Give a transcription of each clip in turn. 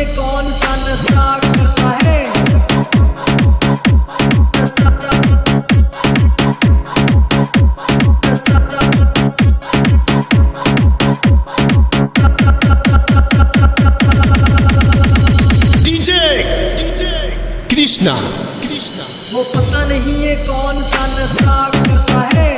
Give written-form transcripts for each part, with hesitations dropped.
ये कौन सा नशा करता है। DJ DJ Krishna Krishna. वो पता नहीं ये कौन सा नशा करता है।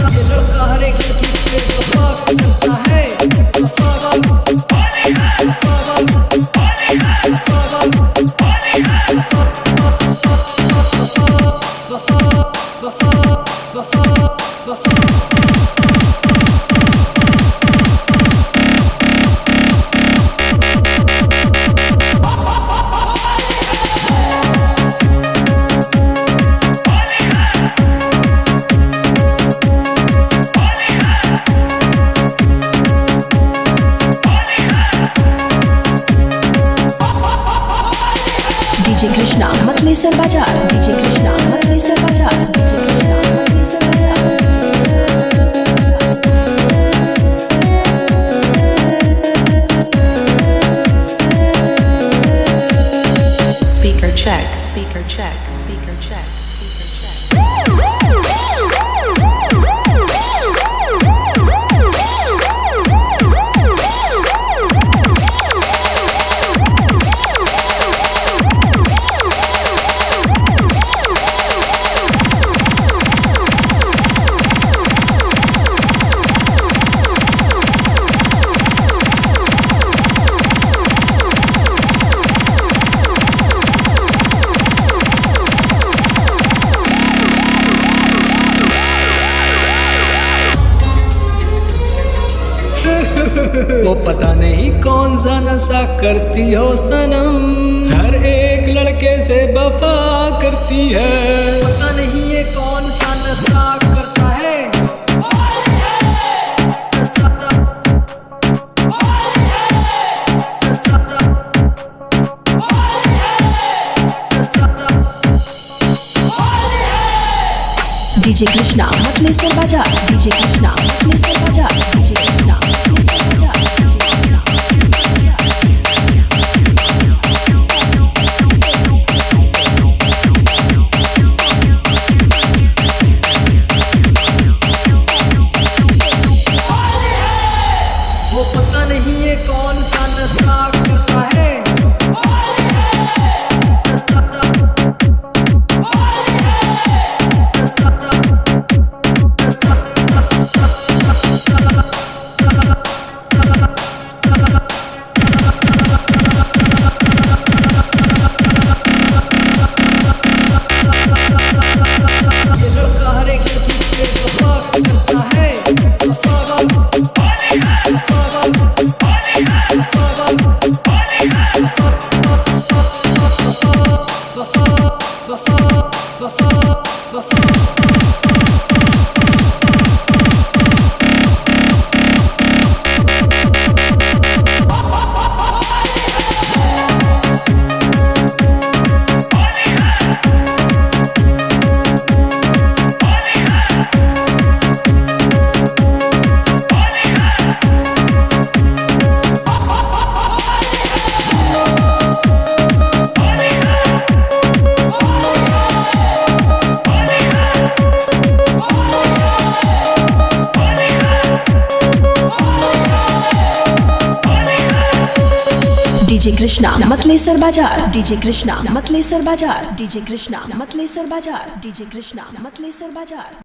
ये लड़का हर एक लड़की से वफा करता है। डीजे कृष्णा मतलेसर बाजार। डीजे कृष्णा मतलेसर बाजार। डीजे कृष्णा मतलेसर बाजार। Speaker check, speaker check, speaker check, speaker check. वो पता नहीं कौन सा नशा करती हो सनम, हर एक लड़के से वफा करती है। पता नहीं ये कौन सा नशा करता है। डीजे कृष्णा मतलेसर बाजार। डीजे कृष्णा मतलेसर बाजार। डीजे कृष्णा मतलेसर बाजार। डीजे कृष्णा मतलेसर बाजार। वो पता नहीं ये कौन सा नशा करता है। ये लड़का हर एक लड़की से वफा करता है। डीजे कृष्णा मतलेसर बाजार। डीजे कृष्णा मतलेसर बाजार। डीजे कृष्णा मतलेसर बाजार। डीजे कृष्णा मतलेसर बाजार।